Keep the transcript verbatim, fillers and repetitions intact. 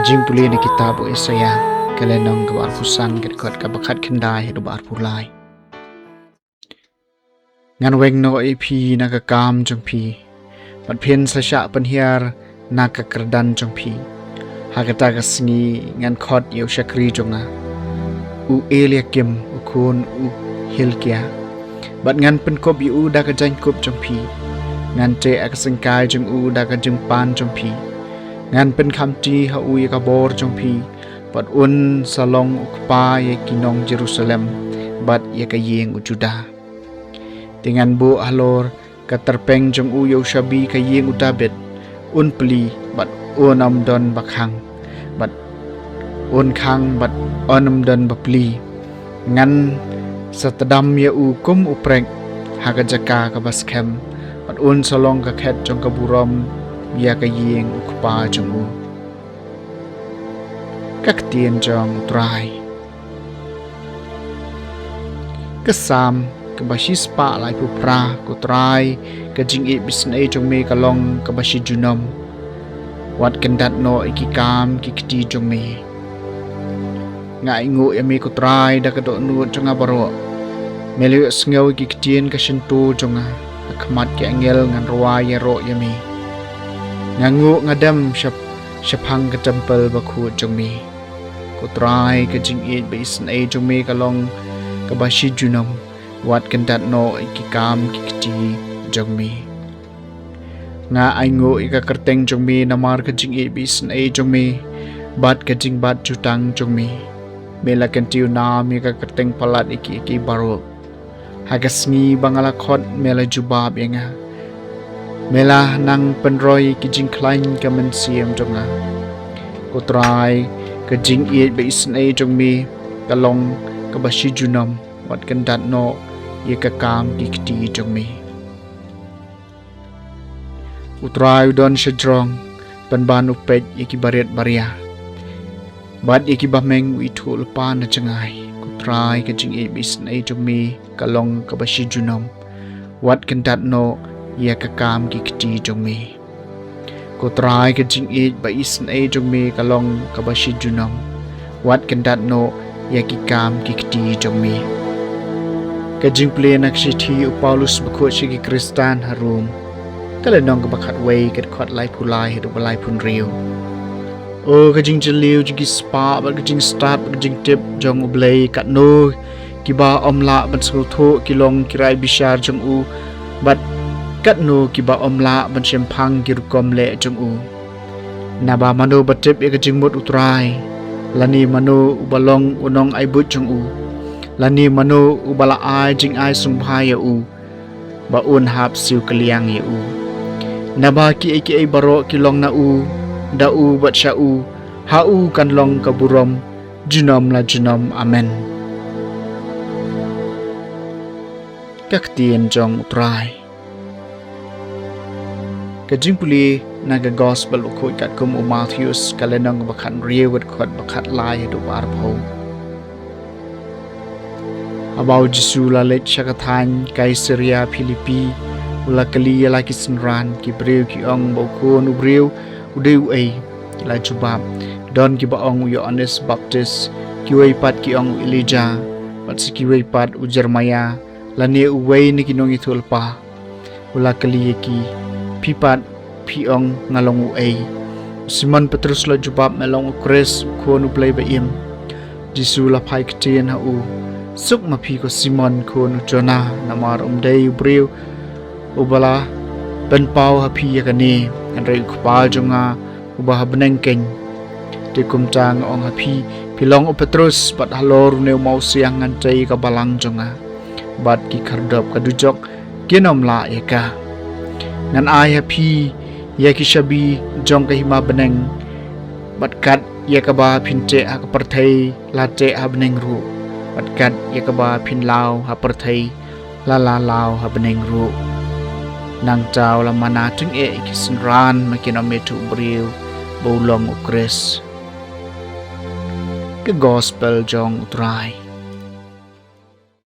Jingpule na kitab u Isaiah, ka lynnong kaba arphew san, ka dkhot kaba khatkhyndai haduh ba arphew lai. Ngan weng noh ïa phi na ka kam jong phi, bad phin sa shah pynhiar na ka kyrdan jong phi. Ha kata ka sngi ngan khot ïa u shakri jong nga, u Eliakim u khun u Hilkia, bad ngan pynkup ïa u da ka jaiñkup jong phi. Ngan teh ha ka syngkai jong u da ka jingpan jong phi. Ngan pynkhamti ha u ïa ka bor jong phi, bad un sa long u kpa ïa ki nong Jerusalem bad ïa ka ïing u Judah. Te ngan buh halor ka tyrpeng jong u ïa u shabi ka ïing u David, un plie bad un ym don ba khang, bad un khang bad un ym don ba plie. Ngan sa tdam ïa u kum u prek ha ka jaka kaba skhem, bad un sa long ka khet jong ka burom ïa ka ïing u kpa jong u. Ka ktien jong u Trai. Ka Salm kaba shispah laiphew phra. Ko Trai, ka jingïeit bad isynei jong me ka long kaba shi junom. Wat kyndat noh ïa ki kam ki kti jong me. Nga ainguh ïa me ko Trai da ka dohnud jong nga baroh. Me la ïohsngew ïa ki ktien ka shyntur jong nga. Ha khmat ki angel ngan rwai ïaroh ïa me. Nga nguh nga dem shap shaphang ka templ bakhuid jong me. Ko Trai, ka jingïeit bad isynei jong me ka long kaba shi junom. Wat kyndat noh ïa ki kam ki kti jong me. Nga ainguh ïa ka kyrteng jong me namar ka jingïeit bad isynei jong me, bad ka jingbat jutang jong me. Me la kyntiew nam ïa ka kyrteng palat ïa ki, ïa ki baroh. Ha ka sngi ba nga la khot me la jubab ïa nga. Me la nang pynroi ki jingkhlaiñ ka mynsiem jong nga. Ko Trai, ka jingïeit bad isynei jong me ka long kaba shi junom. Wat kyndat noh ïa ka kam ki kti jong me. U Trai u don shajrong, pynban u peit ïa ki barit baria, bad ïa ki bymeng u ithuh lypa na jngai. Ko Trai, ka jingïeit bad isynei jong me ka long kaba shi junom. Wat kyndat noh ïa ka kam ki kti jong me. Ko Trai, ka jingïeit bad isynei jong me ka long kaba shi junom. Wat kyndat noh ïa ki kam ki kti jong me. Ka jingpule na ka shithi u Paulus bakhuid sha ki Khristan ha Rom, ka lynnong kaba khatwei, ka dkhot laiphew lai haduh ba laiphew hynriew. O ka jingjylliew jong ki spah bad ka jingstad bad ka jingtip jong U Blei, katno kiba ym lah ban sngewthuh ki long ki rai bishar jong u, bad katno kiba ym lah ban shemphang ki rukom leh jong u. Naba mano ba tip ïa ka jingmut U Trai? Lane mano uba long u nongai buit jong u? Lane mano uba la ai jingai sngewbha ïa u, ba un hap siew kylliang ïa u? Naba kiei kiei baroh ki long na u, da u bad sha u. Ha u kan long ka burom junom la junom. Amen. Ka ktien jong U Trai. Ka jingpule na ka Gospel bakhuid katkum u Mathaios, ka lynnong kaba khathynriew, ka dkhot ba khatlai haduh ba arphew. Haba U Jisu u la leit sha ka thaiñ Kaisaria Philipi, u la kylli ïa la ki synran. Ki briew ki ong ba U Khun u briew u dei uei? Ki la jubab, don kiba ong u Ïoannis Baptis, kiwei pat ki ong u Elijah, bad sa kiwei pat u Jeremaïah, lane uwei na ki nongïathuhlypa. U la kylli ïa ki, phi pat, phi ong nga long uei? U Simon Petrus u la jubab, me long U Khrist, U Khun U Blei ba im. U Jisu u la phai ktien ha u, suk ma phi ko Simon khun u Jonah, namar ym dei u briew uba la pynpaw ha phi ïa kane, hynrei U Kpa jong nga uba ha bneng keiñ. Te kumta nga ong ha phi, phi long u Petrus, bad halor une u mawsiang ngan tei ka balang jong nga, bad ki khyrdop ka dujok kin ym lah ïa ka. Ngan ai ha phi ïa ki shabi jong ka hima bneng, bad kat ïa kaba phin teh ha ka pyrthei la teh ha bneng ruh, bad kat ïa kaba phin law ha pyrthei la la law ha bneng ruh. Nangta u la mana tyngeh ïa ki synran ba kin ym ithuh briew ba u long U Khrist. Ka Gospel jong U Trai.